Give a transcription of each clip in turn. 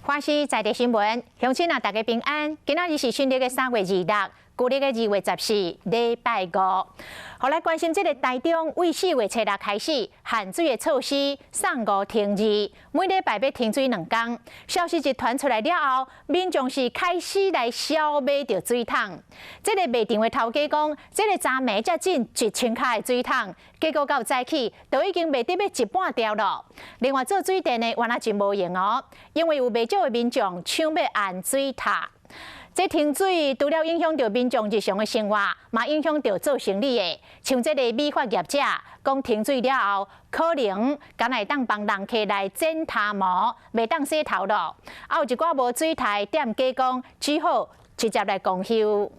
華視在地新聞，鄉親啊，大家平安。今仔日是新曆的3月26，舊曆的2月14，禮拜五。予來關心這个台中，對4月初6開始限水的措施，送五停二，每禮拜欲停水2工。消息一傳出來了後，民眾是開始來燒買著水桶。這个賣場的頭家講，這个昨暝才進1000卡的水桶，結果到早起都已經賣得欲一半掉了。另外做水電的原來真無閒哦，因為有袂少的民眾搶欲按水塔。這停水除了影響著民眾日常的生活，嘛影響著做生理的。像這个美髮業者講，停水了後，可能干焦會當幫人客來剪頭毛，袂當洗頭咯。啊，有一寡無水塔的店家講，只好直接來公休。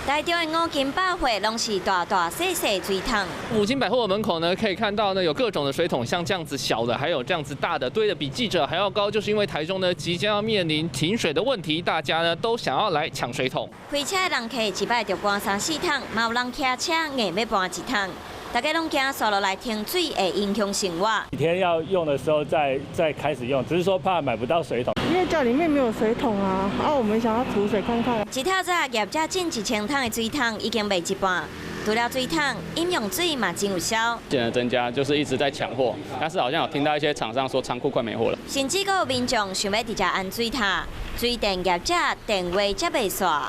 台中的五金百貨攏是大大細細水桶。五金百貨的門口呢，可以看到呢有各種的水桶，像這樣子小的，還有這樣子大的，堆得比記者還要高，就是因為台中呢即將要面臨停水的問題，大家呢都想要來搶水桶。開車的人客一擺就搬三四桶，嘛有人騎車硬欲搬一桶，大家攏驚紲落來停水會影響生活。幾天要用的時候再開始用，只是說怕買不到水桶。因為家裡面沒有水桶啊，啊，我們想要儲水看看。一透早業者進1000桶的水桶已經賣一半，除了水桶，飲用水嘛真有銷。現在增加就是一直在搶貨，但是好像有聽到一些廠商說倉庫快沒貨了。甚至閣有民眾想欲直接按水塔，水電業者電話接袂煞。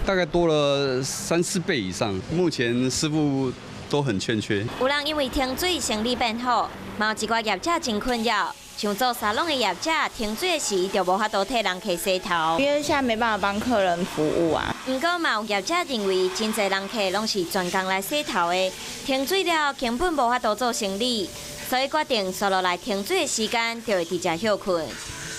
大概多了三四倍以上，目前師傅都很欠缺。有人因為停水生理變好，嘛有一寡業者真困擾。像做沙龍的業者，停水時就無法度替人客洗頭，因為現在沒辦法幫客人服務啊。毋過嘛有業者認為，真濟人客攏是專工來洗頭的，停水了根本無法度做生理，所以決定紲落來停水的時間就會佇遮歇睏。